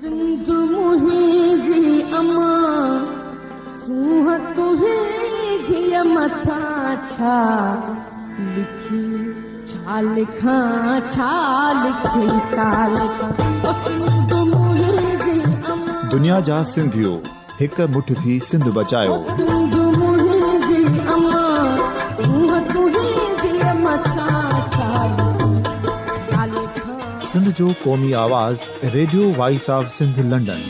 سنڌ منهنجي امان، سونهن تنهنجي مٿان ڇا لکي، ڇا لکان، ڇا لکي، ڇا لکان، او سنڌ منهنجي امان. دنيا جا سنڌيو هڪ مٺ ٿي سنڌ بچايو. او سنڌ منهنجي امان، سونهن تنهنجي مٿان ڇا لکي، ڇا لکان. سنڌ جو قومي آواز radio voice of Sindh London.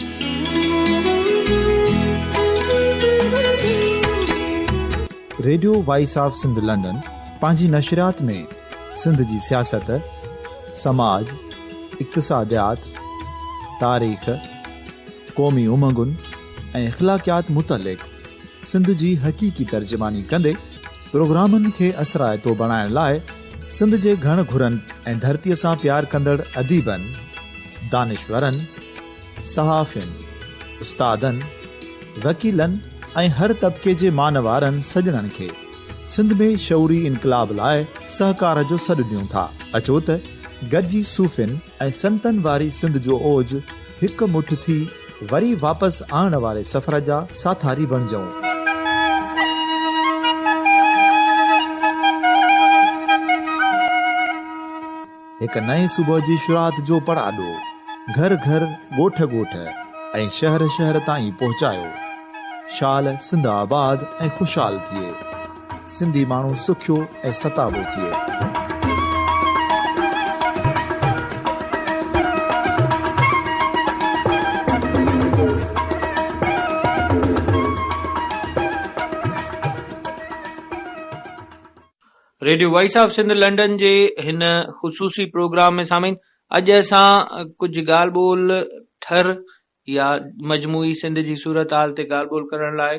Radio voice of Sindh London پنهنجي نشريات ۾ سنڌ جي سياست، سماج، اقتصاديات، تاريخ، قومي امنگن ۽ اخلاقيات متعلق سنڌ جي حقيقي ترجماني ڪندي پروگرامن کي اثرائتو بڻائڻ لاء سنڌ جي گهڻ گهرن ۽ ڌرتيء سان پيار ڪندڙ اديبن، دانشورن، صحافين، استادن، وڪيلن ۽ هر طبقي جي مان وارن سڄڻن کي سنڌ ۾ شعوري انقلاب لاء سهڪار جو سڏ ڏيون ٿا. اچو ته گڏجي صوفين ۽ سنتن واري سنڌ جو اوج هڪ مٺ ٿي وري واپس آڻڻ واري سفر جا ساٿاري بڻجئون. هڪ نئين صبح جي شروعات جو پڙاڏو گهر گهر، ڳوٺ ڳوٺ ۽ شهر شهر تائين پهچايو. شال سنڌ آباد ۽ خوشحال ٿئي. سنڌي ماڻهو سکيو ۽ ستابو ٿئي. Radio voice of Sindh London جي هن خصوصي پروگرام ۾ سامعين اڄ اسان ڪجهه ڳالهه ٻولهه ٿر يا مجموعي سنڌ جي صورتحال تي ڳالهه ٻولهه ڪرڻ لاء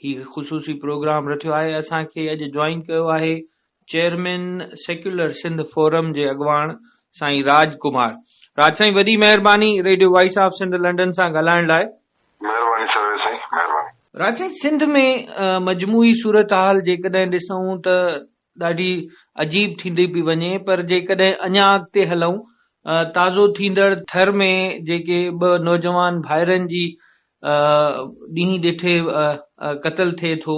هي خصوصي پروگرام رٿيو آهي اسان کي اڄ جوائن ڪيو آهي چيئرمين سيڪيولر سنڌ فورم جي اڳواڻ سائين راج ڪمار راج سائين وڏي مهرباني radio voice of Sindh London سان ڳالهائڻ لاء. مهرباني سرويچ سائين مهرباني. راج سائين سنڌ ۾ مجموعي صورتحال جيڪڏهن ڏسون ته ڏاڍي عجيب ٿيندي پئي وڃي پر جيڪڏهن اڃا اڳتي هلون تازو ٿيندڙ ٿر ۾ جيڪي ٻه نوجوان ڀائرن جي ڏينهن ڏٺي قتل ٿئي ٿو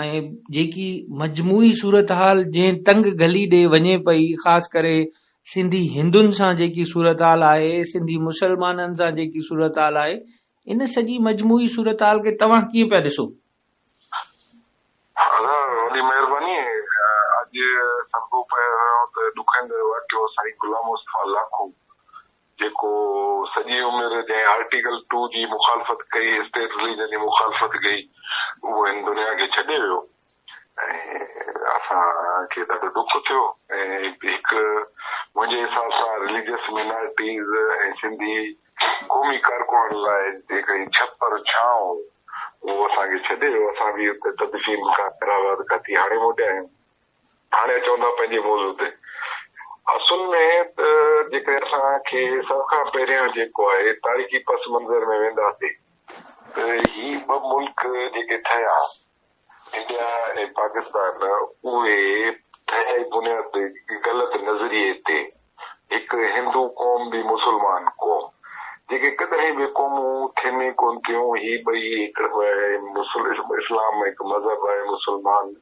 ۽ جيڪي مجموعي صورتحال جنهن تنگ گلي ڏي وڃي پئي خاص ڪري سنڌي هندن سان جيڪي صورتحال آهي سنڌي مسلمانن سان جيڪي صورتحال آهي ان سڄي مجموعي صورتحال کي توهان ڪيئن پيا ڏسو؟ ادا وڏي مهرباني اڄ سڀ کان پهريون ته ڏکائيندڙ واقعو سائين غلام مصطفيٰ لاکو جيڪو سڄي عمر جنهن آرٽيڪل ٽو جي مخالفت ڪئي اسٽيٽ رليجن جي مخالفت ڪئي اهو هن دنيا کي ڇڏي ويو ۽ اسان کي ڏاڍو ڏک ٿيو ۽ هڪ منهنجي حساب سان رليجس مينارٽيز ۽ سنڌي قومي ڪارڪنن لاء جيڪا هي ڇپر ڇانو هو، اهو اسان کي ڇڏي ويو. اسان به اتي تدفين کان حيدرآباد کان ٿي هاڻي موٽيا آهيون. هاڻي اچون ٿا پنهنجي موضوع تي. اصل ۾ ته جيڪڏهن اسان کي سڀ کان پهريان جيڪو آهي تاريخي پس منظر ۾ وينداسين ته هي ٻه ملڪ جيڪي ٺهيا انڊيا ۽ پاڪستان اهي ٺهيا ئي بنياد تي غلط نظريي تي هڪ هندو قوم ٻي مسلمان قوم جيڪي ڪڏهن به قومون ٿين ئي ڪونه ٿيون هي ٻئي هڪ اسلام هڪ مذهب آهي مسلمان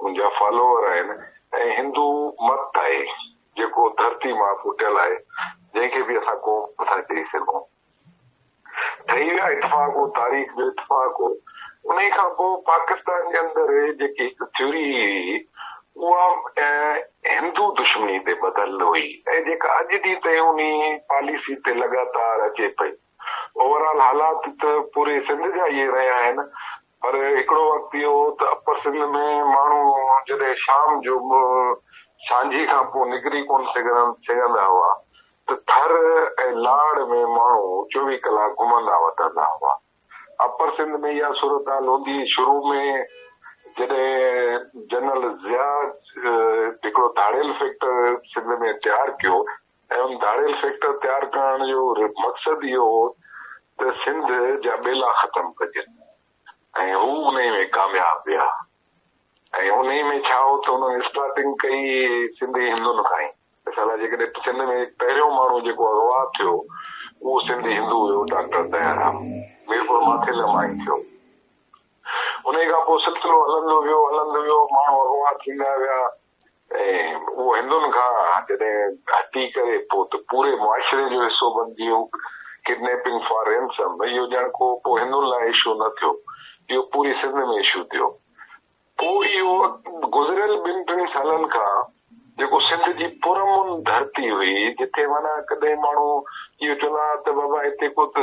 ان جا فالوور آهن ۽ هندو مت آهي جيڪو ڌرتي مان ڦٽيل آهي جنهن کي به اسان قوم نٿا چئي سگهون. ٺهي ويا اتفاق هو تاريخ جو اتفاق هو انهي کان پوء پاڪستان جي اندر جيڪي هڪ ٿيوري هئي اها هندو دشمني تي ٻڌل هئي ۽ جيڪا اڄ ڏينهن تائين انهي پاليسي تي لڳاتار اچي پئي اوور آل حالات ته پوري سنڌ جا اهي رهيا آهن پر هڪڙو وقت اهو هو ته اپر سنڌ ۾ ماڻهو جڏهن شام جو سانجهي کان پوء نڪري ڪونه سگهندا هئا ته ٿر ۽ لاڙ ۾ ماڻهو 24 ڪلاڪ گهمندا وتندا هئا. اپر سنڌ ۾ اها صورتحال هوندي هئي. شروع ۾ جڏهن جنرل ضياء هڪڙو ڌاڙيل فيڪٽر سنڌ ۾ تيار ڪيو ۽ ان ڌاڙيل فيڪٽر تيار ڪرڻ جو مقصد اهو هو ته سنڌ جا ٻيلا ختم ڪجن ۽ هو انهي ۾ ڪامياب ويا ۽ انهي ۾ ڇا هو ته انهن اسٽارٽنگ ڪئي سنڌي هندن کان ئي. مثال جيڪڏهن سنڌ ۾ پهريون ماڻهو جيڪو اغوا ٿيو اهو سنڌي هندو هيو ڊاڪٽر ديارام ميرپور ماٿيلي مان ئي ٿيو. انهيء کان پوء سلسلو هلندو ويو، هلندو ويو، ماڻهو اغوا ٿيندا ويا ۽ اهو هندن کان جڏهن هٽي ڪري پوء ته پوري معاشري جو حصو بنجي ويو. ڪڊنيپنگ فار رينسم اهو ڄڻ ڪو پوء هندن لاء اشو نه ٿيو، اهو پوري سنڌ ۾ اشو ٿيو. پوء اهو گذريل ٻن ٽن سالن کان جيڪو سنڌ جي پرامن ڌرتي هئي، جتي معنيٰ ڪڏهن ماڻهو اهو چوندا ها ته بابا هتي ڪو ته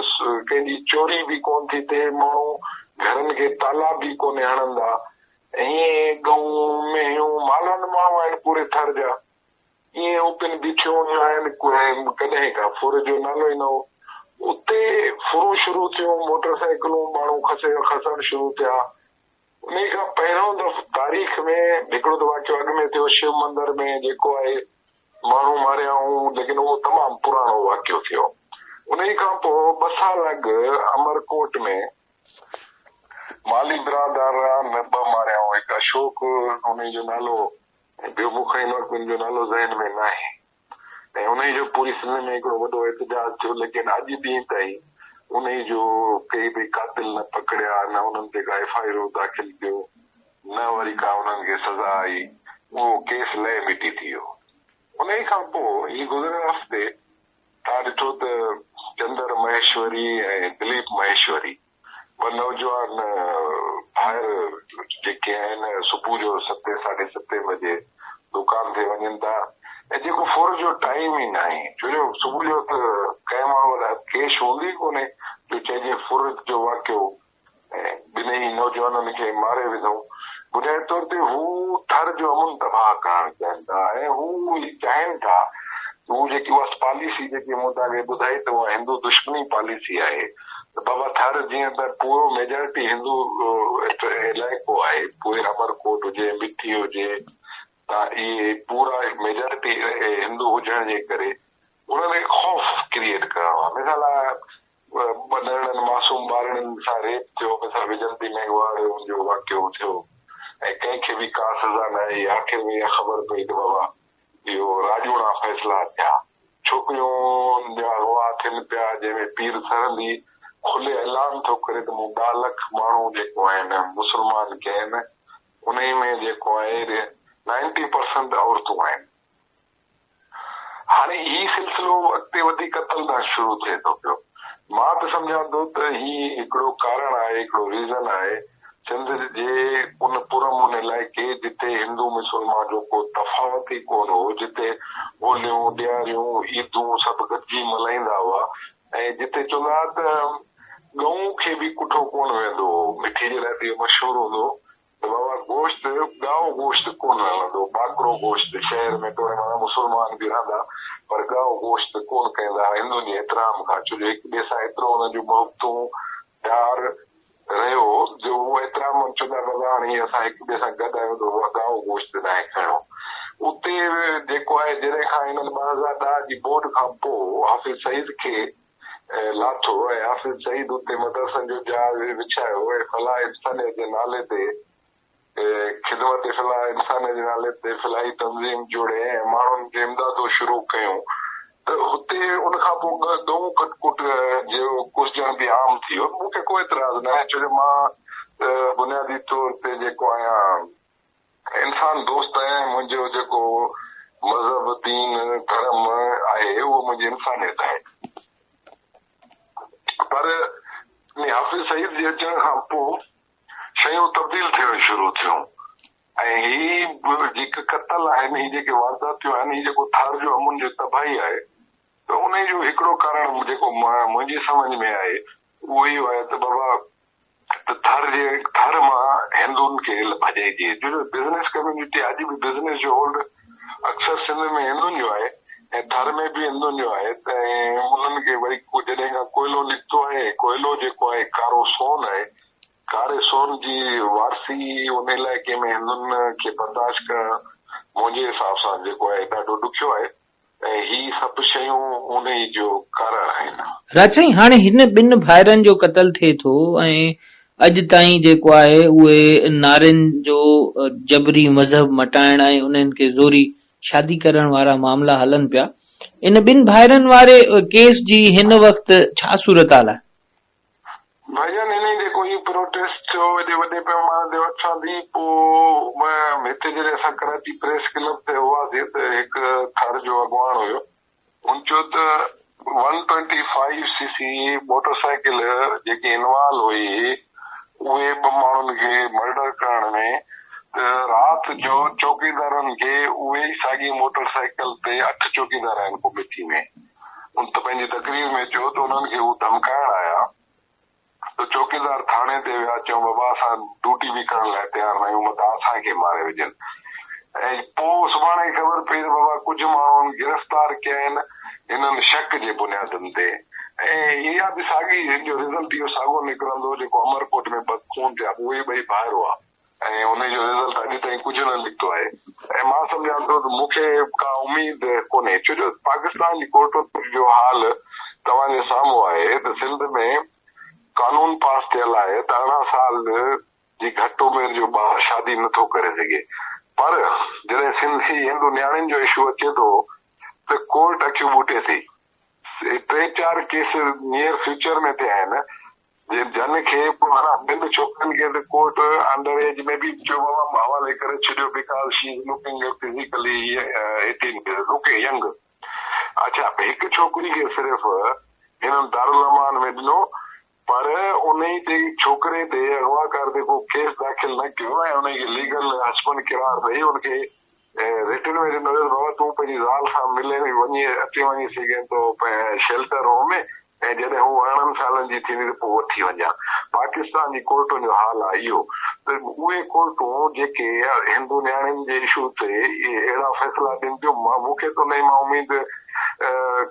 ڪنهن جي چوري به ڪونه ٿي ٿئي، ماڻهو گهرن کي تالا به ڪونه هڻندا، ائين ڳئون، مينهيون، مالوند ماڻهو آهن پوري ٿر جا، ائين اوپن بيٺيون هونديون آهن، ڪڏهن ڪا ڦر جو نالو ئي نه هو. اتي ڦرون شروع ٿيون، موٽر سائيڪلون ماڻهو کسي کسڻ شروع ٿيا. انهيء کان پهريون دفعو تاريخ ۾ هڪڙو ته واقعو اڳ ۾ ٿيو شو مندر ۾ جيڪو آهي ماڻهو ماريائون ليڪن اهو تمام پراڻو واقعو ٿيو. انهيء کان پوء ٻه سال اڳ امرڪوٽ ۾ مالي برادران ٻه ماريائون هڪ اشوڪ انهيء جو نالو ۽ ٻيو مون کي هن وقت ان جو نالو ذهن ۾ ناهي. ۽ انهي جو پوري سنڌ ۾ هڪڙو وڏو احتجاج ٿيو ليڪن اڄ ڏينهن تائين انهي جو ڪي به قاتل نه پڪڙيا نه انهن تي ڪا ايف I R داخل ٿيو نه وري ڪا انهن کي سزا آئي اهو ڪيس لئه مٽي ٿي ويو انهي کان پوء هي گذريل هفتي توهان ڏٺو ته چندر مهيشوري ۽ دليپ مهيشوري ٻه نوجوان ڀائر جيڪي آهن صبح جو ستين ساڍي ستين بجي دڪان تي وڃن ٿا ۽ جيڪو ڦر جو ٽائيم ئي ناهي ڇو جو صبح جو ته ڪنهن ماڻهو وٽ ڪيش هوندي ئي ڪونهي جو چئجي ڦر جو واقعو ۽ ٻنهي نوجوانن کي ماري وڌو. بنيادي طور تي هو ٿر جو امن تباهه ڪرڻ چاهين ٿا ۽ هو چاهين ٿا ته هو جيڪي اها پاليسي جيڪي مون توهان کي ٻڌائي ته اها هندو دشمني پاليسي آهي ته بابا ٿر جيئن ته پورو ميجارٽي هندو علائقو آهي پوري امرڪوٽ هجي مٺي هجي ته اهي پورا ميجارٽي هندو هجڻ جي ڪري انهن کي خوف ڪريئيٽ ڪرڻو آهي مثال آهي ننڍڙن معصوم ٻارڙن سان ريپ ٿيو مثال وجنتي ميگهواڙ ان جو واقعو ٿيو ۽ ڪنهن کي به ڪا سزا نه آئي آخر ۾ اها خبر پئي ته بابا اهو راڄوڻا فيصلا ٿيا. ڇوڪريون جا اغوا ٿين پيا جنهن ۾ پير سرهندي کلي اعلان ٿو ڪري ته مون ڏهه لک ماڻهو جيڪو آهن مسلمان ڪين انهي ۾ جيڪو آهي نائنٽي پرسنٽ عورتون آهن. هاڻي هي سلسلو اڳتي وڌي قتل ڏانهن شروع ٿئي ٿو پيو. مان ته سمجهان ٿو ته هي هڪڙو ڪارڻ آهي، هڪڙو ريزن آهي سنڌ جي ان پرامن علائقي جتي هندو مسلمان جو ڪو تفاوت ئي ڪونه هو، جتي هوليون، ڏياريون، عيدون سڀ گڏجي ملهائيندا هئا ۽ جتي چوندا هئا ته ڳئون کي به ڪٺو ڪونه ويندو هو. مٺي جي لاء ته اهو مشهور هوندو هو ته بابا گوشت ڳائو گوشت ڪونه هلندو، ٻاڪرو گوشت شهر ۾ توڙي معنيٰ مسلمان به رهندا پر ڳائو گوشت ڪونه ڪهندا هندن جي احترام کان ڇو جو هڪ ٻئي سان ايترو انهن جون محبتون پيار رهيو هو جو هو احترام چوندا بابا هاڻي هي اسان هڪ ٻئي سان گڏ آهيون ته بابا ڳائو گوشت ناهي کائڻو. اتي جيڪو آهي جڏهن کان هنن 2010 جي ٻوڏ کان پوء حافظ سعيد کي لاٿو ۽ حافظ سعيد اتي مدرسن جو ڄار وڇايو ۽ فلاح انسانيت جي نالي تي خدمت فلاح انسانيت جي نالي تي فلاحي تنظيم جوڙي ۽ ماڻهن جي امدادون شروع ڪيون ته هتي ان کان پوء ڳئون ڪٽ ڪٽ جو ڪسجڻ به عام ٿي ويو. مون کي ڪو اعتراض ناهي ڇو جو مان ته بنيادي طور تي جيڪو آهيان انسان دوست آهيان ۽ منهنجو جيڪو مذهب، دين، ڌرم آهي اهو منهنجي انسانيت آهي. پر حافظ سعيد جي اچڻ کان پوء شيون تبديل ٿيڻ شروع ٿيون ۽ هي جيڪي قتل آهن، هي جيڪي وارداتيون آهن، هي جيڪو ٿر جو امن جو تباهي آهي ته انهي جو هڪڙو ڪارڻ جيڪو منهنجي سمجهه ۾ آهي اهو اهو آهي ته بابا ته ٿر جي ٿر مان هندن کي ڀڄائجي ڇو جو بزنس ڪميونٽي اڄ به بزنس جو هولڊ اڪثر سنڌ ۾ هندن جو آهي ۽ ٿر ۾ به هندن جو آهي ته انهن کي وري جڏهن کان ڪوئلو نڪتو آهي ڪوئلو جيڪو آهي ڪارو سون آهي ڪاري سون جي وارثي ان علائقي ۾ هندن کي برداشت ڪرڻ منهنجي حساب سان جيڪو آهي ڏاڍو ڏکيو آهي ۽ هي سڀ شيون انهي جو ڪارڻ آهن. راڄ سائين هاڻي هن ٻن ڀائرن جو قتل ٿئي ٿو ۽ اڄ تائين جيڪو آهي اهي نارين جو جبري مذهب مٽائڻ ۽ انهن کي زوري شادي ڪرڻ وارا معاملا هلن پيا. ان ٻن ڀائرن واري ڪيس جي هن وقت ڇا صورتحال آهي؟ ڀائيجان انهي جيڪو هي پروٽيسٽ ٿيو ايڏي وڏي پيماني تي وٺان ٿي پوء هتي جڏهن اسان ڪراچي پريس ڪلب تي هئاسين ته هڪ ٿر جو اڳواڻ هيو هن چيو ته one twenty five C C motorcycle جيڪي انوالو هئي اهي ٻه ماڻهن کي مرڊر ڪرڻ ۾ ته رات جو چوڪيدارن کي اهي ئي ساڳي موٽر سائيڪل تي اٺ چوڪيدار آهن ڪميٽي ۾ ان ته پنهنجي تقرير ۾ چيو ته انهن کي هو ڌمڪائڻ آيا ته چوڪيدار ٿاڻي تي ويا چيائون بابا اسان ڊيوٽي به ڪرڻ لاء تيار نه آهيون متان اسان کي ماري وجهن ۽ پوء سڀاڻي خبر پئي ته بابا ڪجهه ماڻهن گرفتار ڪيا آهن هنن شڪ جي بنيادن تي ۽ اها به ساڳي هن جو رزلٽ اهو ساڳو نڪرندو جيڪو امرڪوٽ ۾ ٻه خون ٿيا اهي ٻئي ڀائر هئا. ۽ ان جو رزلٽ اڄ تائين ڪجهه نه نڪتو آهي ۽ مان سمجهان ٿو ته مون کي ڪا اميد ڪونهي ڇو جو پاڪستان جي ڪورٽن جو حال توهان جي سامهون آهي ته سنڌ ۾ قانون پاس ٿيل آهي ته 18 سال جي گهٽ عمر جو ٻار شادي نٿو ڪري سگهي پر جڏهن سنڌي هندو نياڻين جو اشو اچي ٿو ته ڪورٽ اکيون ٻوٽي ٿي ٽي چار ڪيس نيئر فيوچر ۾ ٿيا آهن جن کي معنيٰ ٻن ڇوڪرين کي ته ڪورٽ انڊر ايج ۾ به چيو بابا حوالي ڪري ڇڏيو because she is looking physically eighteen looking young اڇا هڪ ڇوڪري کي صرف هنن دارالامان ۾ ڏنو پر انهي تي ڇوڪري تي اغواڪار تي ڪو ڪيس داخل نه ڪيو ۽ انهي کي ليگل هسبنڊ قرار ڏئي ان کي رٽن ۾ ڏنو ويو ته بابا تون پنهنجي زال سان ملي وڃي اچي وڃي سگهين ٿو شيلٽر هوم ۾ ۽ جڏهن هو 18 سالن جي ٿيندي ته پوء وٺي وڃجان. پاڪستان جي ڪورٽن جو حال آهي اهو ته اهي ڪورٽون جيڪي هندو نياڻين جي اشو تي اهڙا فيصلا ڏين ٿيون مون کي ته انهي مان اميد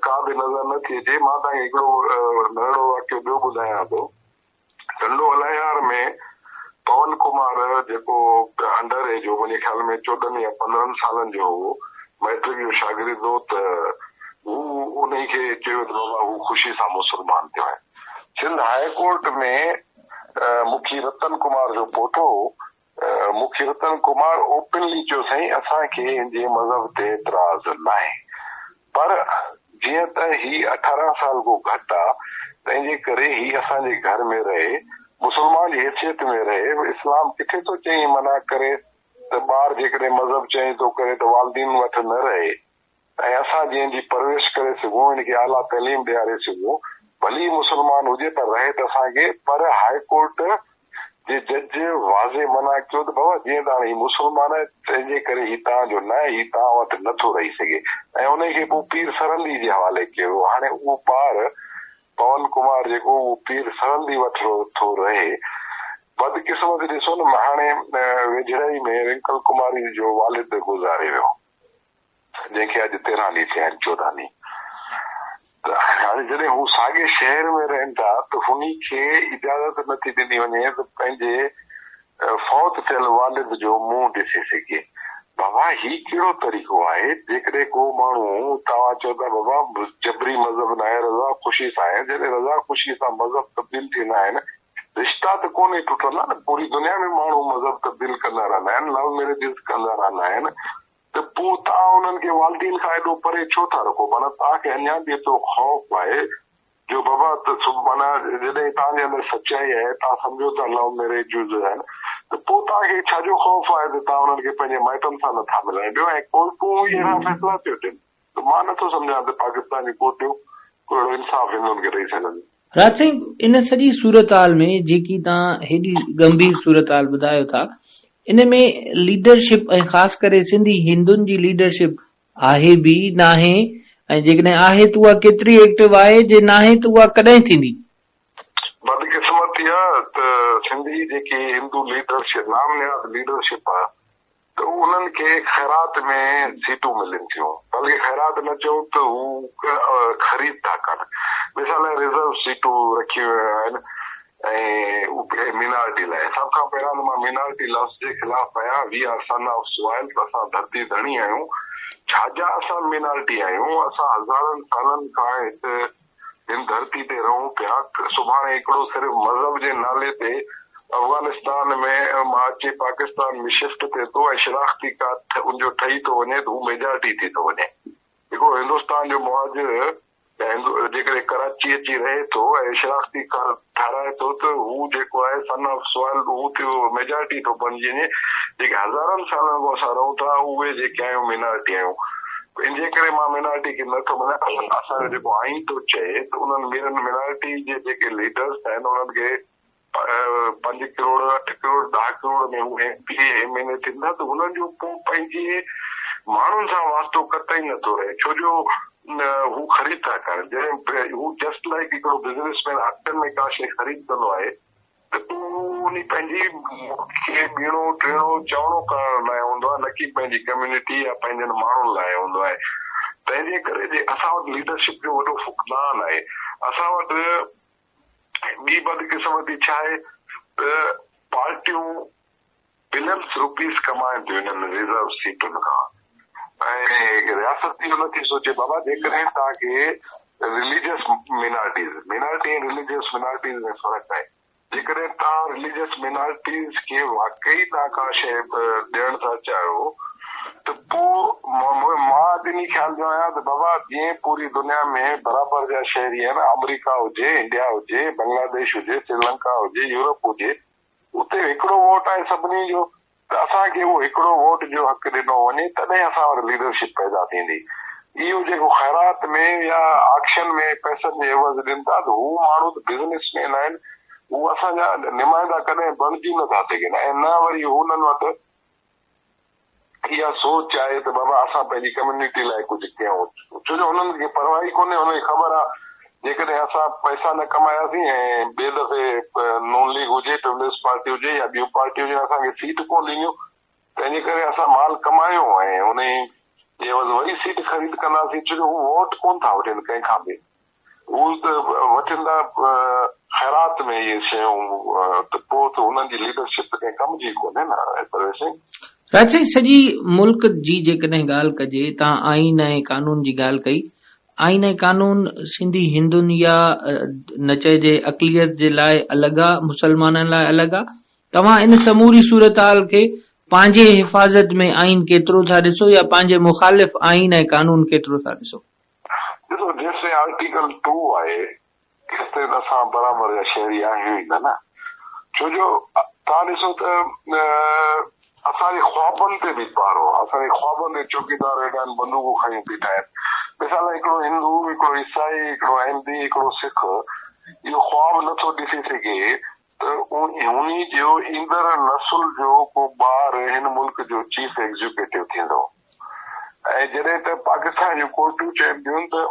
ڪا به نظر نه ٿي اچي. مان توهان کي هڪڙو ننڍڙو واقعو ٻيو ٻڌايان ٿو. ٽنڊو الهيار ۾ پون ڪمار جيڪو انڊر ايج هو منهنجي خيال ۾ 14 يا 15 سالن جو هو مئٽرڪ جو شاگرد هو ته هو انهي کي چيو ته بابا هو خوشي سان مسلمان ٿيو آهي. سنڌ هاء ڪورٽ ۾ مکي رتن ڪمار جو پوٽو هو مکي رتن ڪمار اوپنلي چيو سائين اسان کي هن جي مذهب تي اعتراض ناهي پر جيئن ته هي 18 سال کان گهٽ آ تنهن جي ڪري هي اسان جي گهر ۾ رهي مسلمان جي حيثيت ۾ رهي اسلام ڪٿي ٿو چئي منع ڪري ته ٻار جيڪڏهن مذهب چينج ٿو ڪري ته والدين وٽ نه رهي ۽ اسان جنهن جي پرورش ڪري سگهون هن کي اعليٰ تعليم ڏياري سگهون ڀلي مسلمان هجي پر رهي ته اسان کي پر هاء ڪورٽ جي جج واضح منع ڪيو ته بابا جيئن ته هاڻي هي مسلمان آهي تنهن جي ڪري هي توهان جو نه آهي هي توهان وٽ نه ٿو رهي سگهي ۽ انهي کي پوء پير سرهندي جي حوالي ڪيو ويو هاڻي اهو ٻار پون ڪمار جيڪو اهو پير سرهندي وٽ ٿو رهي بدقسمتي ڏسو نه هاڻي ويجهڙائي ۾ رنڪل ڪماري جو والد گذاري ويو. جنهن کي اڄ 13 ڏينهن ٿيا آهن، 14 ڏينهن، ته هاڻي جڏهن هو ساڳئي شهر ۾ رهن ٿا ته هني کي اجازت نه ٿي ڏني وڃي ته پنهنجي فوت ٿيل والد جو منهن ڏسي سگهي. بابا هي ڪهڙو طريقو آهي؟ جيڪڏهن ڪو ماڻهو توهان چئو ٿا بابا جبري مذهب ناهي رضا خوشي سان آهي، جڏهن رضا خوشي سان مذهب تبديل ٿيندا آهن رشتا ته ڪونهي ٽٽندا نه، پوري دنيا ۾ ماڻهو مذهب تبديل ڪندا رهندا آهن، لو ميريجز ڪندا رهندا آهن ته پوء توهان انهن کي والدين کان ايڏو پري ڇو ٿا رکو؟ معنيٰ توهان کي اڃا به ايترو خوف آهي جو بابا ته معنيٰ جڏهن توهان جي اندر سچائي آهي، توهان سمجهو ٿا لو ميريجز آهن ته پوء توهان کي ڇا جو خوف آهي ته توهان انهن کي پنهنجي مائٽن سان نٿا ملائڻ ڏيو ۽ ڪورٽون ئي اهڙا فيصلا ٿيون ڏين ته مان نٿو سمجهان ته پاڪستان جون ڪورٽون ڪو اهڙو انصاف هندن کي ڏئي سگهن. راج سائين ان سڄي صورتحال ۾ جيڪي توهان هيڏي ڳنڀير صورتحال ٻڌايو ٿا ان ۾ ليڊرشپ ۽ خاص ڪري سنڌي هندن جي ليڊرشپ آهي به ناهي ۽ جيڪڏهن آهي ته اها ڪيتري ايڪٽو آهي جي ناهي ته اها ڪڏهن ٿيندي؟ بدقسمتي آ ته سنڌي جيڪي هندو ليڊرشپ نام نهاد ليڊرشپ آ ته انهن کي خيرات ۾ سيٽون ملن ٿيون، بلڪه خيرات نه چئون ته هو خريد ٿا ڪن. مثال لاء ريزرو سيٽون رکيون ويون آهن ۽ مينارٽي لاء. سڀ کان پهريان ته مان مينارٽي لفظ جي خلاف آهيان، we are son of soil, اسان ڌرتي ڌڻي آهيون، ڇا جا اسان مينارٽي آهيون، اسان هزارن سالن کان هت هن ڌرتي تي رهون پيا، سڀاڻي هڪڙو صرف مذهب جي نالي تي افغانستان ۾ مان اچي پاڪستان ۾ شفٽ ٿئي ٿو ۽ شناختي ڪارڊ ان جو ٺهي ٿو وڃي ته هو ميجارٽي ٿي ٿو وڃي. هڪڙو هندستان جو مهاجر يا هندو جيڪڏهن ڪراچي اچي رهي ٿو ۽ شناختي ڪارڊ ٺاهرائي ٿو ته هو جيڪو آهي سن آف سوائل هو ٿيو ميجارٽي ٿو بڻجي وڃي. جيڪي هزارن سالن کان اسان رهون ٿا اهي جيڪي آهيون مينارٽي آهيون. ان جي ڪري مان مينارٽي کي نه ٿو مڃان. اسان جو جيڪو آئين ٿو چئي ته انهن ميرن مينارٽي جي جيڪي ليڊرس آهن انهن کي پنج ڪروڙ، اٺ ڪروڙ، ڏهه ڪروڙ ۾ هو M P A, M N A ٿين ٿا ته هنن جو پوء پنهنجي ماڻهن سان واسطو قطعي نه ٿو رهي ڇو جو هو خريد ٿا ڪرن جڏهن هو جسٽ لائيڪ هڪڙو بزنس مين آڪشن ۾ ڪا شيء خريد ڪندو آهي ته پوء هو انهي پنهنجي کي ٻيڻو ٽيڻو چئوڻو ڪرڻ لاء هوندو آهي نه ڪي پنهنجي ڪميونٽي يا پنهنجن ماڻهن لاء هوندو آهي تنهن جي ڪري جي اسان وٽ ليڊرشپ جو وڏو فقدان آهي اسان وٽ ٻي بدقسمتي ڇا آهي ته پارٽيون بلينس روپيز ڪمائن ٿيون انهن ريزرو سيٽن کان ۽ رياست اهو نٿي سوچي بابا جيڪڏهن توهان کي religious minorities, minority ۽ religious minorities ۾ فرق آهي، جيڪڏهن توهان رليجس مينارٽيز کي واقعي توهان ڪا شيء ڏيڻ ٿا چاهيو ته پوء مان اڄ انهي خيال جو آهيان ته بابا جيئن پوري دنيا ۾ برابر جا شهري آهن آمريڪا هجي، انڊيا هجي، بنگلاديش هجي، سريلنڪا هجي، يورپ هجي اتي هڪڙو ووٽ آهي سڀني جو ته اسان کي اهو هڪڙو ووٽ جو حق ڏنو وڃي تڏهن اسان وٽ ليڊرشپ پيدا ٿيندي. اهو جيڪو خيرات ۾ يا آڪشن ۾ پئسن جي عيوض ڏين ٿا ته هو ماڻهو ته بزنس مين آهن هو اسان جا نمائندا ڪڏهن بڻجي نه ٿا سگهن ۽ نه وري هنن وٽ اها سوچ آهي ته بابا اسان پنهنجي ڪميونٽي لاء ڪجهه ڪيون ڇو جو هنن کي پرواهه ئي ڪونهي هنن کي خبر آهي جيڪڏهن اسان پئسا نه ڪماياسين ۽ ٻئي دفعي نون ليگ هجي پيپلز پارٽي هجي يا ٻيون پارٽيون هجن اسان کي سيٽ ڪونه ڏينديون تنهن جي ڪري اسان مال ڪمايو ۽ انهي جي عيوض وري سيٽ خريد ڪنداسين ڇو جو هو ووٽ ڪونه ٿا وٺن ڪنهن کان به. هو ته وٺن ٿا خيرات ۾ اهي شيون ته پوء ته هنن جي ليڊرشپ ته ڪنهن ڪم جي ڪونهي نه پرويز سائين. راج سائين سڄي ملڪ جي جيڪڏهن ڳالهه ڪجي تان آئين ۽ قانون جي ڳالهه ڪئي آئين ۽ قانون سنڌي هندن يا نه چئجي اقليت جي لاء الڳ آ مسلمانن لاء الڳ آ توهان ان سموري صورتحال کي پنهنجي حفاظت ۾ آئين ڪيترو ٿا ڏسو يا پنهنجي مخالف آئين ۽ قانون ڪيترو ٿا ڏسو؟ ڏسو جيستائين آرٽيڪل ٽو آهي تيستائين ته اسان برابر جا شهري آهيون ئي نه نه ڇو جو توهان ڏسو ته اسان جي خوابن تي به پهرو آهي اسان جي خوابن تي چوڪيدار ويٺا آهن بندوقون کنيون بيٺا آهن مثال هڪڙو هندو هڪڙو عيسائي هڪڙو احمدي هڪڙو سک اهو خواب نٿو ڏسي سگهي ته انهي جو ايندڙ نسل جو ڪو ٻار هن ملڪ جو چيف ايگزيڪيوٽو ٿيندو ۽ جڏهن ته پاڪستان جون ڪورٽون چون پيون ته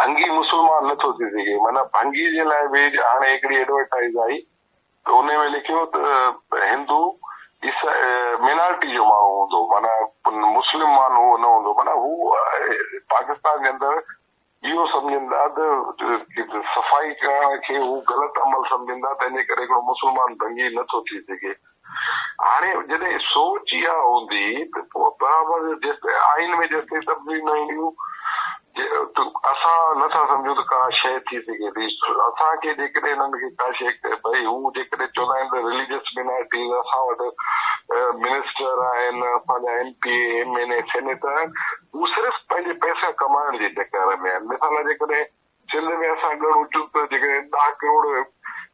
ڀنگي مسلمان نه ٿو ٿي سگهي معنيٰ ڀنگي جي لاء به هاڻي هڪڙي ايڊورٽائيز آئي ته انهي ۾ لکيو ته هندو مينارٽي جو ماڻهو هوندو معنيٰ مسلم مان هو نه هوندو معنيٰ هو پاڪستان جي اندر اهو سمجهن ٿا ته صفائي ڪرڻ کي هو غلط عمل سمجهن ٿا تنهن جي ڪري هڪڙو مسلمان ڀنگي نه ٿو ٿي سگهي. هاڻي جڏهن سوچ اها هوندي ته پوء برابر جيستائين آئين ۾ جيستائين تبديلي نه اينديون ته اسان نه ٿا سمجهون ته ڪا شيء ٿي سگهي ٿي. اسان کي جيڪڏهن انهن کي ڪا شيء ڀئي هو جيڪڏهن چوندا آهن ته رليجس مينارٽيز اسان وٽ منسٽر آهن اسان جا M P A, M N A, senator آهن هو صرف پنهنجي پئسا ڪمائڻ جي چڪر ۾ آهن. مثال لاء جيڪڏهن سنڌ ۾ اسان ڳڻون چون ته جيڪڏهن ڏهه ڪروڙ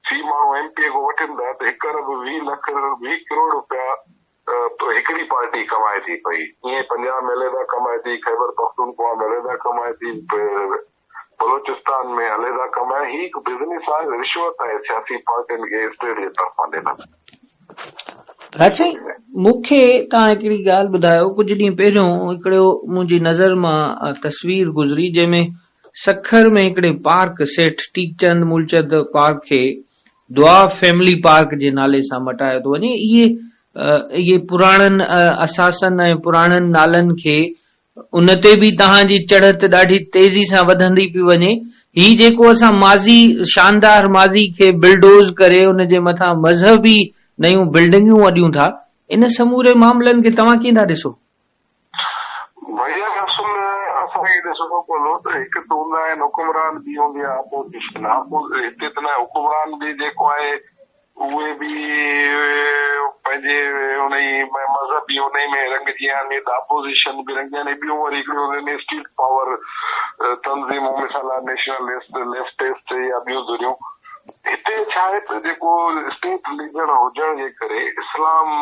في ماڻهو ايم پي اي کان وٺن ٿا ته هڪ ارب 20 لک 20 ڪروڙ روپيا هڪڙي پارٽي ڪمائي ٿي پئي. ائين پنجاب ۾ عليحده ڪمائي ٿي، خيبر پختونخوا ۾ عليحده ڪمائي ٿي، بلوچستان ۾ عليحده ڪمائي. هي هڪ بزنس آهي، رشوت آهي سياسي پارٽين کي اسٽيٽ جي طرفان ڏنل. راج سائين مون کي توهان هڪڙي ڳالهه ٻڌايو ڪجهه ڏينهن پهريون هڪڙو منهنجي نظر مان تصوير گذري جنهن ۾ سکر ۾ هڪڙي پارڪ سيٺ ٽيڪچند مولچند پارڪ کي دعا فيملي پارڪ جي نالي سان مٽايو ٿو وڃي اهي اهي پراڻن اثاثن ۽ پراڻن نالن کي ان تي به توهان جي چڙهت ڏاڍي تيزي سان وڌندي پئي وڃي. هي جيڪو اسان ماضي، شاندار ماضي کي بلڊوز ڪري ان جي مٿان مذهبي نيون بلڊنگون اڏيون ٿا، ان سموري معاملن کي توهان ڪيئن ٿا ڏسو؟ ڀئيا اصل اسان کي ڏسڻو پوندو ته هڪ ته هوندا آهن حڪمران ٻي هوندي آهي اپوزيشن. هتي ته نه حڪمران به جيڪو آهي اهي به. پنهنجي انهي مذهبي انهي ۾ رنگجي ويا آهن ته اپوزيشن به رنگجي آهن ۽ ٻيون وري هڪڙيون آهن اسٽريٽ پاور تنظيمون مثال آهي نيشنلسٽ ليفٽسٽ يا ٻيون ڌريون هتي ڇا آهي ته جيڪو اسٽيٽ رليجن هجڻ جي ڪري اسلام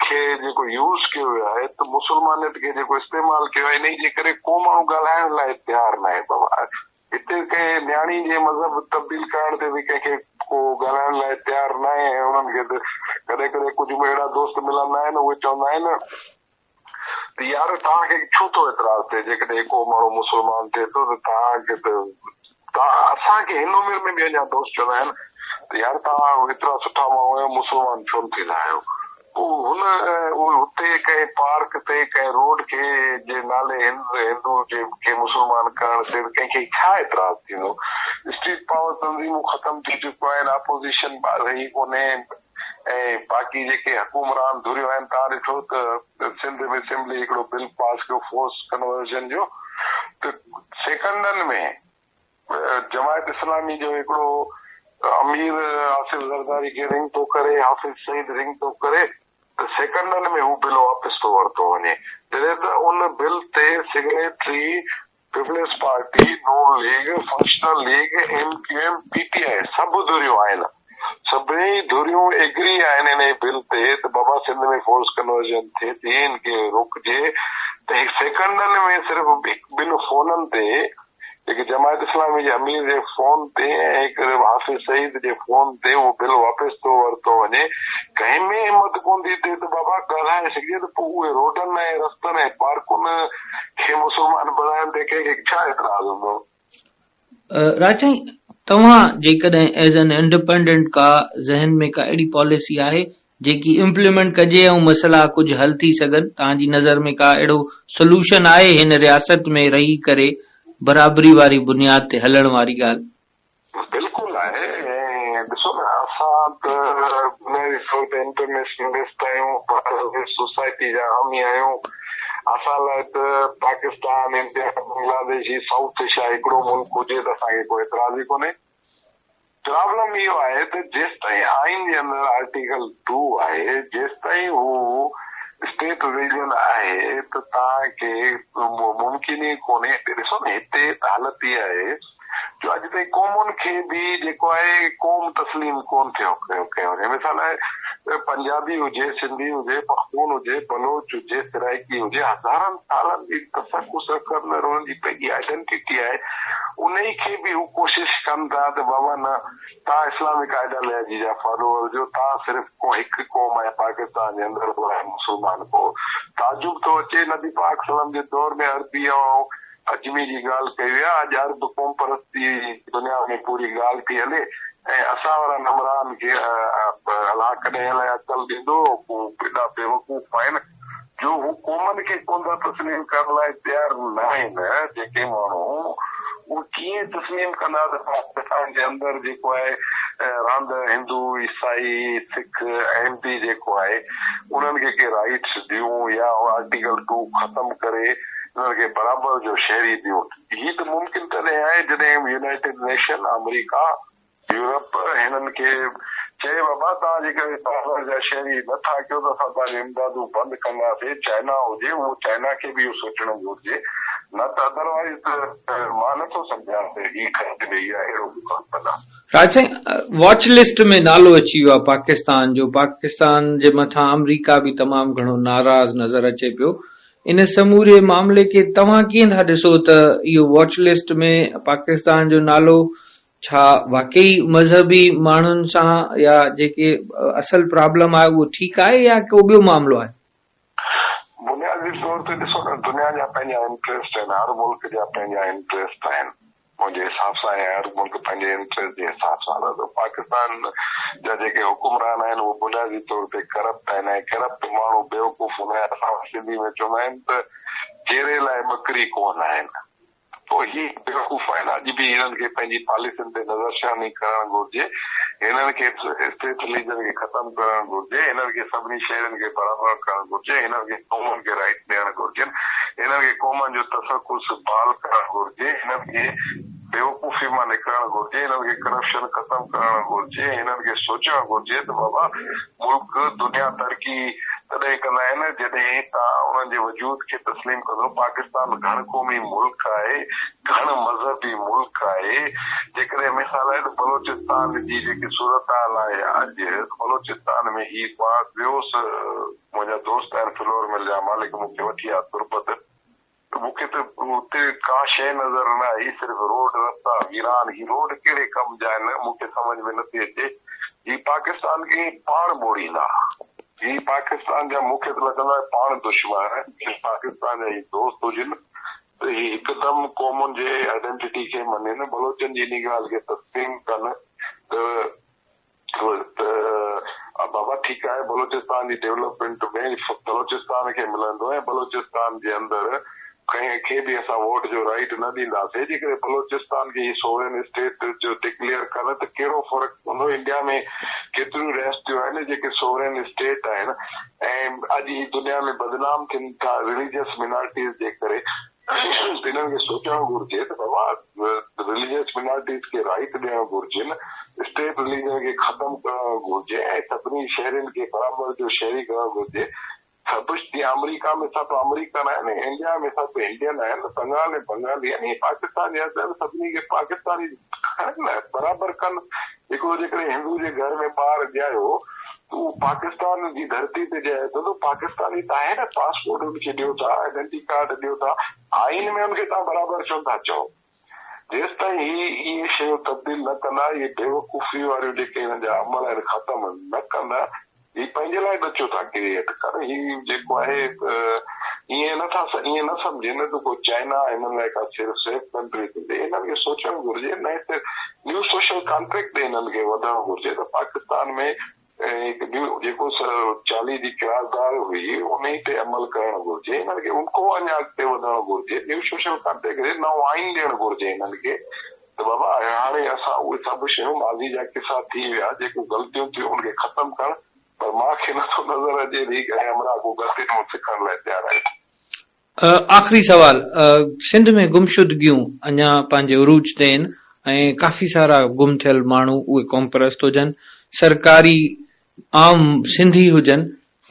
کي جيڪو يوز ڪيو ويو آهي ته مسلمانيت کي جيڪو استعمال ڪيو آهي انهي جي ڪري ڪو ماڻهو ڳالهائڻ لاء تيار ناهي بابا هتي ڪنهن نياڻي جي مذهب تبديل ڪرڻ تي به ڪنهن کي ڪو ڳالهائڻ لاء تيار ناهي ۽ انهن کي ته ڪڏهن ڪڏهن ڪجهه اهڙا دوست ملندا آهن اهي چوندا آهن ته يار توهان کي ڇو ٿو اعتراض ٿئي جيڪڏهن ڪو ماڻهو مسلمان ٿئي ٿو ته توهان کي ته اسان کي هن عمر ۾ به اڃا دوست چوندا آهن ته يار توهان ايترا سٺا ماڻهو آهيو مسلمان ڇو نه ٿيندا آهيو پوء هن هتي ڪنهن پارڪ تي ڪنهن روڊ کي جي نالي هند هندو جي کي مسلمان ڪرڻ تي ڪنهن کي ڇا اعتراض ٿيندو اسٽريٽ پاور تنظيمون ختم ٿي چڪيون آهن اپوزيشن رهي ڪونهي ۽ باقي جيڪي حڪمران ڌريون آهن توهان ڏٺو ته سنڌ ۾ اسيمبلي هڪڙو بل پاس ڪيو فورس ڪنورزن جو ته سيڪنڊن ۾ جماعت اسلامي جو هڪڙو امير آصف زرداري کي رنگ ٿو ڪري حافظ سعيد رنگ ٿو ڪري ته سيڪنڊن ۾ هو بل واپس ٿو ورتو وڃي جڏهن ته ان بل تي signatory Peoples Party, Noon League, Functional League, M Q M, P T I سڀ ڌريون آهن. سڀئي ڌريون ايگري آهن انهي بل تي ته بابا سنڌ ۾ فورس ڪنورجن ٿئي ٿي ان کي روڪجي ته هڪ سيڪنڊن ۾ صرف هڪ ٻن فونن تي هڪ جماعت اسلامي جي امير جي فون تي ۽ هڪ حافظ سعيد جي فون تي اهو بل واپس ٿو ورتو وڃي. ڪنهن ۾ همت ڪونه ٿي ٿئي ته بابا ڳالهائي سگهجي ته پوء اهي روڊن ۽ رستن ۽ پارڪن کي مسلمان بڻائڻ تي ڪنهن کي ڇا اعتراض هوندو؟ راج سائين توهان جيڪڏهن ايز اين انڊيپينڊنٽ ڪا ذهن ۾ ڪا اهڙي پاليسي آهي جيڪي امپليمينٽ ڪجي ۽ مسئلا ڪجهه حل ٿي سگهن توهان جي نظر ۾ ڪا اهڙو سلوشن آهي هن رياست ۾ رهي ڪري برابري واري بنياد تي هلڻ واري ڳالهه؟ بلڪل آهي ۽ ڏسو نه اسان ته بنيادي طور تي انٽرنيشنلسٽ آهيون ڀارت سوسائٽي جا حامي آهيون اسان لاء ته پاڪستان انڊيا بنگلاديش هي سائوٿ ايشيا هڪڙو ملڪ هجي ته اسان کي ڪو اعتراض ئي ڪونهي پرابلم اهو آهي ته جيستائين آئين جي اندر آرٽيڪل ٽو آهي جيستائين هو اسٽيٽ رليجن آهي ته توهان کي ممڪن ئي ڪونهي ڏسو نه هتي ته حالت اها آهي جو اڄ تائين قومن کي به جيڪو آهي قوم تسليم ڪونه ٿيو ڪيو ڪيو وڃي مثال آهي پنجابي هجي سنڌي هجي پختون هجي بلوچ هجي سرائيڪي هجي هزارن سالن جي تسڪس رکندڙ انهن جي پنهنجي آئيڊنٽيٽي آهي انهي کي به هو ڪوشش ڪن ٿا ته بابا نه تان اسلامڪ آئيڊالياجي جا فالوور هجو تان صرف ڪو هڪ قوم آهي پاڪستان جي اندر اها آهي مسلمان ڪو تعجب ٿو اچي نبي پاڪ صلعم جي دور ۾ عربي ۽ عجمي جي ڳالهه ڪئي وئي آهي، اڄ عرب قومپرستي جي دنيا ۾ پوري ڳالهه ٿي هلي ۽ اسان وارن همراهن کي الله ڪڏهن الائي عقل ڏيندو، هو ايڏا بيوقوف آهن جو هو قومن کي ڪونه ٿا تسليم ڪرڻ لاء تيار ناهن، جيڪي ماڻهو اهي ڪيئن تسليم ڪندا ته پاڪستان جي اندر جيڪو آهي راند هندو، عيسائي، سک، احمدي جيڪو آهي انهن کي ڪي رائيٽس ڏيون يا آرٽيڪل ٽو ختم ڪري انهن کي برابر جو شهري ڏيون. هي ته ممڪن تڏهن آهي جڏهن يونائيٽيڊ نيشن، آمريڪا، يورپ هنن کي چئي بابا توهان جيڪڏهن برابر جا شهري نه ٿا ڪيو ته اسان توهان جون امدادون بند ڪنداسين. چائنا هجي اهو چائنا کي به اهو سوچڻ گهرجي نه ته ادروائيز ته مان نه ٿو سمجهان ته هي خرچ ڏئي يا اهڙو ڪو ڪم ڪندا. راج سائين واچ لسٽ ۾ نالو اچي ويو آهي پاڪستان جو پاڪستان جي مٿان آمريڪا به تمام گهڻو ناراض نظر اچي پيو ان سموري معاملي کي توهان ڪيئن ٿا ڏسو ته اهو واچ لسٽ ۾ پاڪستان جو نالو ڇا واقعي مذهبي ماڻهن سان يا جيڪي اصل پرابلم آهي اهو ٺيڪ آهي يا ڪو ٻيو معاملو آهي؟ بنيادي طور تي ڏسو ته دنيا جا پنهنجا انٽريسٽ آهن هر ملڪ جا پنهنجا انٽريسٽ آهن. منهنجي حساب سان ۽ هر ملڪ پنهنجي انٽريسٽ جي حساب سان هلندو. پاڪستان جا جيڪي حڪمران آهن اهي بنيادي طور تي ڪرپٽ آهن ۽ ڪرپٽ ماڻهو بيوقوف هوندا آهن. اسان وٽ سنڌي ۾ چوندا آهن ته چهري لاء ٻڪري ڪونه آهن. پوء هي بيوقوف آهن. اڄ به هنن کي پنهنجي پاليسين تي نظرثاني ڪرڻ گهرجي. هنن کي اسٽيٽ رليجن کي ختم ڪرڻ گهرجي. هنن کي سڀني شهرين کي برابر ڪرڻ گهرجي. هنن کي قومن کي رائيٽ ڏيڻ گهرجن. هنن کي قومن جو تشخص بحال ڪرڻ گهرجي. هنن کي بيوقوفي مان نڪرڻ گهرجي، هنن کي ڪرپشن ختم ڪرڻ گهرجي ۽ هنن کي سوچڻ گهرجي ته بابا ملڪ دنيا ترقي تڏهن ڪندا آهن جڏهن توهان انهن جي وجود کي تسليم ڪندو، پاڪستان گهڻ قومي ملڪ آهي، گهڻ مذهبي ملڪ آهي، جيڪڏهن مثال آهي ته بلوچستان جي جيڪي صورتحال آهي اڄ بلوچستان ۾ هي مان ويوس منهنجا دوست آهن فلور مل جا مالڪ مون کي وٺي آيا تربت ته مون کي ته اتي ڪا شيء نظر نه آئي، صرف روڊ رستا ويران، هي روڊ ڪهڙي ڪم جا آهن، مون کي سمجهه ۾ نه ٿي اچي، هي پاڪستان کي پاڻ ٻوڙيندا. هي پاڪستان جا مون کي ته لڳندو آهي پاڻ دشمن آهن، جي پاڪستان جا هي دوست هجن ته هي هڪدم قومن جي آئيڊنٽيٽي کي مڃين، بلوچن جي انهي ڳالهه کي تسليم ڪن ته ته بابا ٺيڪ آهي بلوچستان جي ڊولپمينٽ ۾ بلوچستان کي ملندو ۽ بلوچستان جي اندر ڪنهن کي به اسان ووٽ جو رائيٽ نه ڏينداسين جيڪڏهن بلوچستان کي هي سوورين اسٽيٽ جو ڊڪليئر ڪن ته ڪهڙو فرق پوندو انڊيا ۾ ڪيتريون رياستيون آهن جيڪي سوورين اسٽيٽ آهن ۽ اڄ هي دنيا ۾ بدنام ٿين ٿا رليجس مينارٽيز جي ڪري ته انهن کي سوچڻ گهرجي ته بابا رليجس مينارٽيز کي رائيٽ ڏيڻ گهرجن، اسٽيٽ رليجن کي ختم ڪرڻ گهرجي ۽ سڀني شهرين کي برابر جو شهري ڪرڻ گهرجي. سڀ جيئن آمريڪا ۾ سڀ آمريڪن آهن ۽ انڊيا ۾ سڀ انڊين آهن، بنگال ۾ بنگالي آهن، ائين پاڪستان جي اندر سڀني کي پاڪستاني کڻن نه برابر ڪن. هڪڙو جيڪڏهن هندو جي گهر ۾ ٻار ڄايو ته اهو پاڪستان جي ڌرتي تي ڄائي ٿو ته پاڪستاني ته آهي نه، پاسپورٽ ان کي ڏيو ٿا، آئيڊنٽي ڪارڊ ڏيو ٿا، آئين ۾ ان کي توهان برابر ڇو نٿا چئو؟ جيستائين هي اهي شيون تبديل نه ڪندا، اهي بيوقوفي واريون جيڪي هنن جا عمل آهن ختم نه ڪندا، هي پنهنجي لاء ڏچو ٿا ڪريئيٽ ڪن، هي جيڪو آهي ائين نه ٿا ائين نه سمجهن ته ڪو چائنا هنن لاء ڪا صرف سيف ڪنٽري ٿيندي، هنن کي سوچڻ گهرجي نئين سر نيو سوشل ڪانٽريڪٽ ڏي هنن کي وڌڻ گهرجي ته پاڪستان ۾ هڪ نيو جيڪو 40 جي قراردار هئي انهي تي عمل ڪرڻ گهرجي، هنن کي ان کان اڃا اڳتي وڌڻ گهرجي، نيو سوشل ڪانٽريڪٽ کي نئون آئين ڏيڻ گهرجي هنن کي ته بابا هاڻي اسان اهي سڀ شيون ماضي جا قصا ٿي ويا جيڪو غلطيون ٿيون ان کي ختم ڪرڻ پر مان کي نٿو نظر اچي ته هي ڪنهن همراهه ڪو غلطين مان سکڻ لاء تيار آهي. آخري سوال، سنڌ ۾ گمشدگيون اڃا پنهنجي عروج تي آهن ۽ ڪافي سارا گم ٿيل ماڻهو اهي قومپرست هجن، سرڪاري عام سنڌي هجن،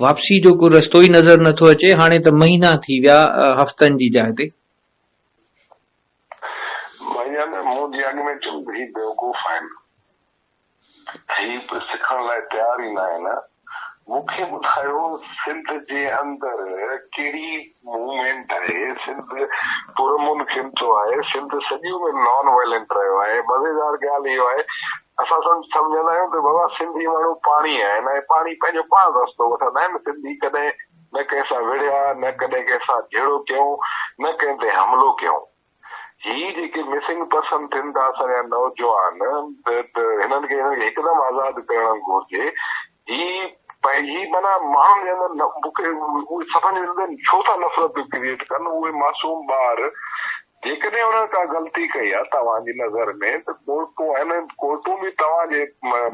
واپسي جو ڪو رستو ئي نظر نٿو اچي، هاڻي ته مهينا ٿي ويا هفتن جي جاء تي. ڀائيجان مون جيئن اڳ ۾ چيم ته هي بيوقوف آهن. هي سکڻ لاء تيار ئي ناهن. مون کي ٻڌايو سنڌ جي اندر ڪهڙي موومينٽ آهي، سنڌ پرامن خطو آهي، سنڌ سڄي عمر نان وائلنٽ رهيو آهي. مزيدار ڳالهه اهو آهي اسان سمجهندا آهيون ته بابا سنڌي ماڻهو پاڻي آهن ۽ پاڻي پنهنجو پاڻ رستو وٺندا آهن، سنڌي ڪڏهن نه ڪنهن سان وڙهيا، نه ڪڏهن ڪنهن سان جهيڙو ڪيائون، نه ڪنهن تي حملو ڪيائون. هي جيڪي مسنگ پرسن ٿين ٿا اسان جا نوجوان ته هنن کي هنن کي هڪدم آزاد ڪرڻ گهرجي. هي هي معنيٰ ماڻهن جي اندر مون کي اهي سمجهه ۾ نه ايندو ڇو ٿا نفرت ڪريئيٽ ڪن اهي معصوم ٻار جيڪڏهن انهن ڪا غلطي ڪئي آهي توهان جي نظر ۾ ته ڪورٽون آهن ڪورٽون به توهان جي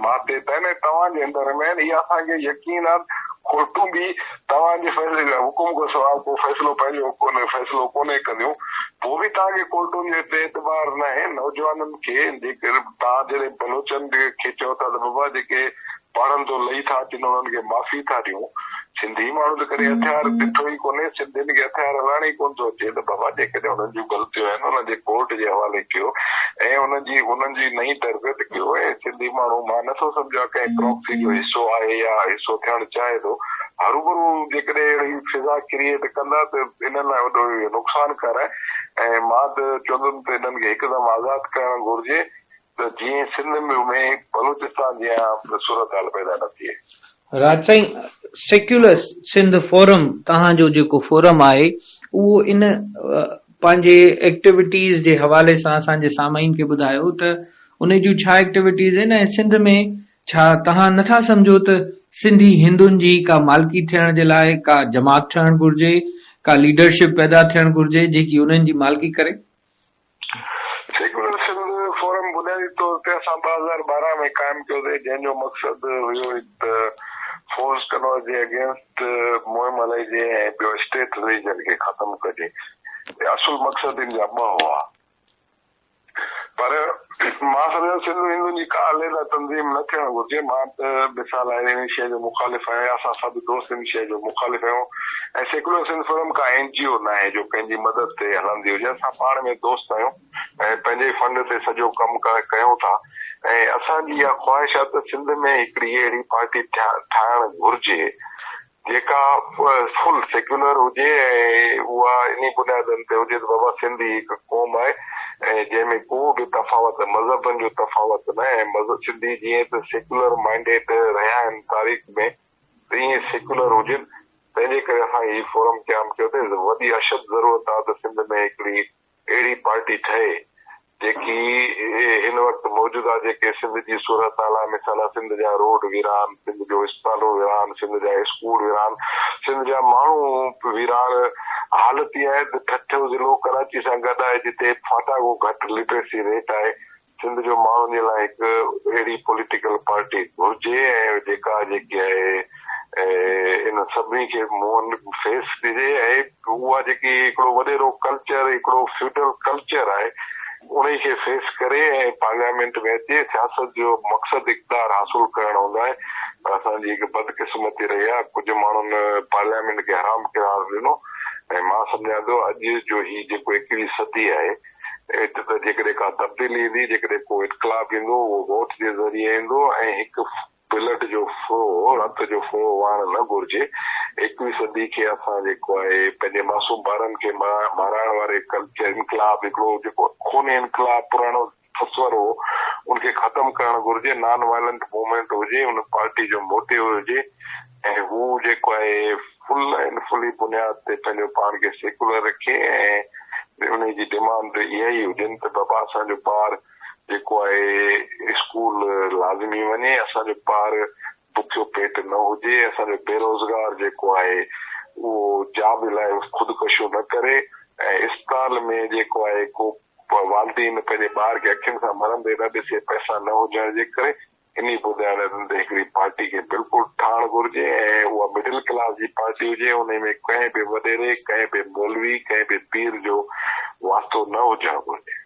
ماتحت آهن ۽ توهان جي اندر ۾ آهن اها اسان کي يقين آهي ڪورٽون به توهان جي فيصلي حڪم کان سواء ڪو فيصلو پنهنجو ڪونه فيصلو ڪونهي ڪنديون پوء به توهان کي ڪورٽن جي تي اعتبار ناهي نوجوانن کي جيڪر توهان جڏهن بلوچن کي چئو ٿا ته بابا جيڪي پاڙن تون لهي ٿا اچن انهن کي معافي ٿا ڏيون. سنڌي ماڻهو ته ڪڏهن هٿيار ڏٺو ئي ڪونهي، سنڌين کي هٿيار هلائڻ ئي ڪونه ٿو اچي ته بابا جيڪڏهن انهن جون غلطيون آهن انهن جي ڪورٽ جي حوالي ڪيو ۽ انهن جي انهن جي نئين تربيت ڪيو ۽ سنڌي ماڻهو مان نه ٿو سمجهان ڪنهن پراڪسي جو حصو آهي يا حصو ٿيڻ چاهي ٿو هروڀرو جيڪڏهن اهڙي فضا ڪريئيٽ ڪندا ته انهن لاء وڏو اهو نقصانڪار آهي ۽ مان ته چوندم ته انهن کي هڪدم آزاد ڪرڻ گهرجي ته جيئن سنڌ ۾ بلوچستان جيان صورتحال پيدا نه ٿئي. راڄ سائين سيڪيولر سنڌ فورم توهان جو جيڪو فورم آهي اهو ان پنهنجي ايڪٽيوٽيز جي حوالي سان اسان جي سامعين کي ٻڌايو ته ان جون ڇا ايڪٽيوٽيز آهن ۽ سنڌ ۾ ڇا توهان نٿا سمجهو ته سنڌي هندن جي ڪا مالڪي ٿيڻ جي لاء ڪا جماعت ٺهڻ گهرجي ڪا ليڊرشپ پيدا ٿيڻ گهرجي جيڪي انهن جي مالڪي ڪري؟ سيڪيولر سنڌ فورم بنيادي طور تي اسان 2012 ۾ قائم ڪيوسين جنهن جو مقصد هيو ته فورس ڪنور جي اگينسٽ مهم هلائجي ۽ ٻيو اسٽيٽ رليجن کي ختم ڪجي. اصل مقصد ان جا ٻه هئا. پر مان سمجهان ٿو سنڌ هندن جي ڪا علحده تنظيم نه ٿيڻ گهرجي. مان ته مثال آهي ان شيء جو مخالف آهيان، اسان سڀ دوست ان شيء جو مخالف آهيون ۽ سيڪيولر سنڌ فورم ڪا اين جي او ناهي جو ڪنهن جي مدد تي هلندي هجي. اسان پاڻ ۾ دوست آهيون ۽ پنهنجي فنڊ تي سڄو ڪم ڪيون ٿا ۽ اسان جي اها خواهش آهي ته سنڌ ۾ هڪڙي اهڙي پارٽي ٺاهڻ گهرجي جيڪا فل سيڪيولر هجي ۽ اها انهي بنيادن تي هجي ته بابا سنڌي هڪ قوم آهي ۽ جنهن ۾ ڪو به تفاوت مذهبن جو تفاوت نه ۽ سنڌي جيئن ته سيڪيولر مائنڊيڊ رهيا آهن تاريخ ۾ تيئن سيڪيولر هجن تنهن جي ڪري اسان هي فورم قيام ڪيو ته وڏي اشد ضرورت آهي ته سنڌ ۾ هڪڙي اهڙي پارٽي ٺهي جيڪي هن وقت موجوده جيڪي سنڌ جي صورتحال آهي مثال آهي سنڌ جا روڊ ويران، سنڌ جو اسپتالون ويران، سنڌ جا اسڪول ويران، سنڌ جا ماڻهو ويران، حالت اها آهي ته ٺٽو ضلعو ڪراچي سان گڏ آهي جتي فاٽا کان گهٽ لٽريسي ريٽ آهي، سنڌ جو ماڻهن جي لاء هڪ اهڙي پوليٽيڪل پارٽي گهرجي ۽ جيڪا جيڪي آهي ان سڀني کي منهن فيس ڏجي ۽ اها جيڪي هڪڙو وڏيرو ڪلچر هڪڙو فيوڊل ڪلچر آهي انهي کي فيس ڪري ۽ پارليامينٽ ۾ اچي سياست جو مقصد اقتدار حاصل ڪرڻ هوندو آهي پر اسان جي هڪ بدقسمتي رهي آهي ڪجهه ماڻهن پارليامينٽ کي حرام قرار ڏنو ۽ مان سمجهان ٿو اڄ جو هي جيڪو ايڪويهه صدي آهي هت ته جيڪڏهن ڪا تبديلي ايندي، جيڪڏهن ڪو انقلاب ايندو، اهو ووٽ جي ذريعي ايندو ۽ هڪ بلڊ جو ڦڙو، رت جو ڦڙو وهڻ نه گهرجي. ايڪويهه صدي کي اسان جيڪو آهي پنهنجي معصوم ٻارن کي مارائڻ واري ڪلچر، انقلاب هڪڙو جيڪو خوني انقلاب پراڻو تصور هو، ان کي ختم ڪرڻ گهرجي. نان وائلنٽ موومينٽ هجي، ان پارٽي جو موٽيو هجي ۽ هو جيڪو آهي فل اينڊ فلي بنياد تي پنهنجو پاڻ کي سيڪولر رکي ۽ انهي جي ڊمانڊ اها ئي هجن ته بابا اسان جو ٻار جيڪو آهي اسڪول لازمي وڃي اسان جو ٻار بکيو پيٽ نه هجي اسان جو بيروزگار جيڪو آهي اهو جاب لاء خودڪشيون نه ڪري ۽ اسپتال ۾ جيڪو آهي ڪو والدين پنهنجي ٻار کي اکين سان مرندي نه ڏسي پئسا نه هجڻ جي ڪري انهي بنيادن تي هڪڙي پارٽي کي بلڪل ٺاهڻ گهرجي ۽ اها مڊل ڪلاس جي پارٽي هجي، انهي ۾ ڪنهن به وڏيري، ڪنهن به مولوي، ڪنهن به پير جو واسطو نه هجڻ گهرجي.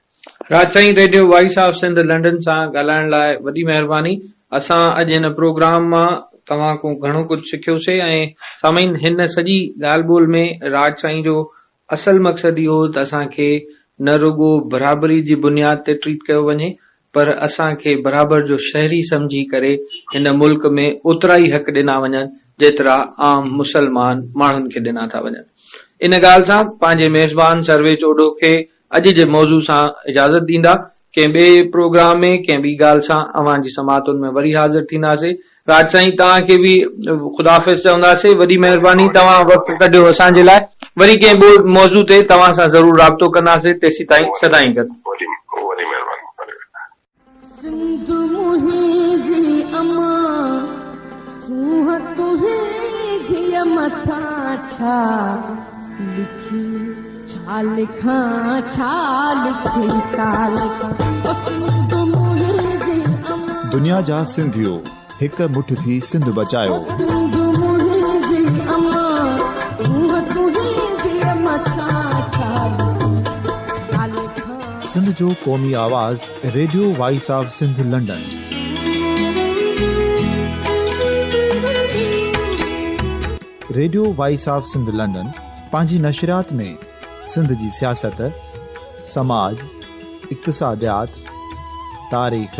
راج سائين radio voice of Sindh London سان ڳالهائڻ لاء وڏي مهرباني. اسان اڄ هن پروگرام مان توهان کان گهڻو ڪجهه سکيوسي ۽ سامعين هن سڄي ڳالهه ٻولهه ۾ راج سائين جو اصل مقصد اهو هو ته اسان کي نه رڳو برابري جي بنياد تي ٽريٽ ڪيو وڃي پر اسان کي برابر جو شهري سمجهي ڪري هن ملڪ ۾ اوترا ئي حق ڏنا وڃن جيترا عام مسلمان ماڻهن کي ڏنا ٿا وڃن. ان ڳالهه سان پنهنجي ميزبان سرويچ اوڍو کي اڄ جي موضوع سان اجازت ڏيندا. ڪنهن ٻئي پروگرام ۾ ڪنهن ٻي ڳالهه سان اوهان جي سماعتن ۾ وري حاضر ٿينداسين. راج سائين توهان کي به خدا حافظ چونداسين. وڏي مهرباني توهان وقت ڪڍيو اسان جي لاء. وري ڪنهن ٻئي موضوع تي توهان سان ضرور رابطو ڪنداسين. تيسيتائين سدائين گڏ. وڏي وڏي مهرباني وڏي مهرباني. سنڌ منهنجي امان سونهن تنهنجي مٿان ڇا لکي ڇا لکان ڇا لکي ڇا لکان او سنڌ منهنجي امان. دنيا جا سنڌيو هڪ مٺ ٿي سنڌ بچايو. او سنڌ منهنجي امان سونهن تنهنجي مٿان ڇا لکي ڇا لکان. سنڌ جو قومي آواز radio voice of Sindh London. Radio voice of Sindh London پنهنجي نشريات ۾ سنڌ جي سياست، سماج، اقتصاديات، تاريخ،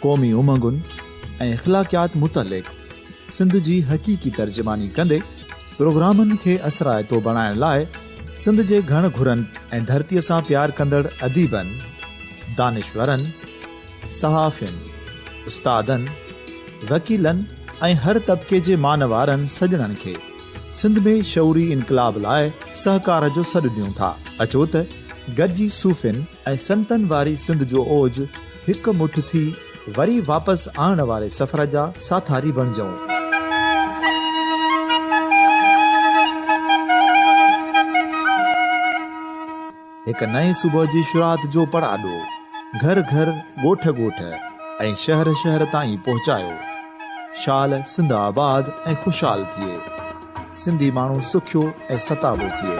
قومي امنگن ۽ اخلاقيات متعلق سنڌ جي حقيقي ترجماني ڪندي پروگرامن کي اثرائتو بڻائڻ لاء سنڌ جي گهڻ گهرن ۽ ڌرتيء سان پيار ڪندڙ اديبن، دانشورن، صحافين، استادن، وڪيلن ۽ هر طبقي جي مان وارن سڄڻن کي سنڌ ۾ شعوري انقلاب لاء سهڪار جو سڏ ڏيون ٿا. اچو ته گڏجي صوفين ۽ سنتن واري سنڌ جو اوج هڪ مٺ ٿي وري واپس آڻڻ واري سفر جا ساٿاري بڻجون. هڪ نئين صبح جي شروعات جو پڙاڏو گهر گهر، ڳوٺ ڳوٺ ۽ شهر شهر تائين پهچايو. شال سنڌ آباد ۽ خوشحال ٿئي. سنڌي ماڻهو سکيو ۽ ستابو ٿئي.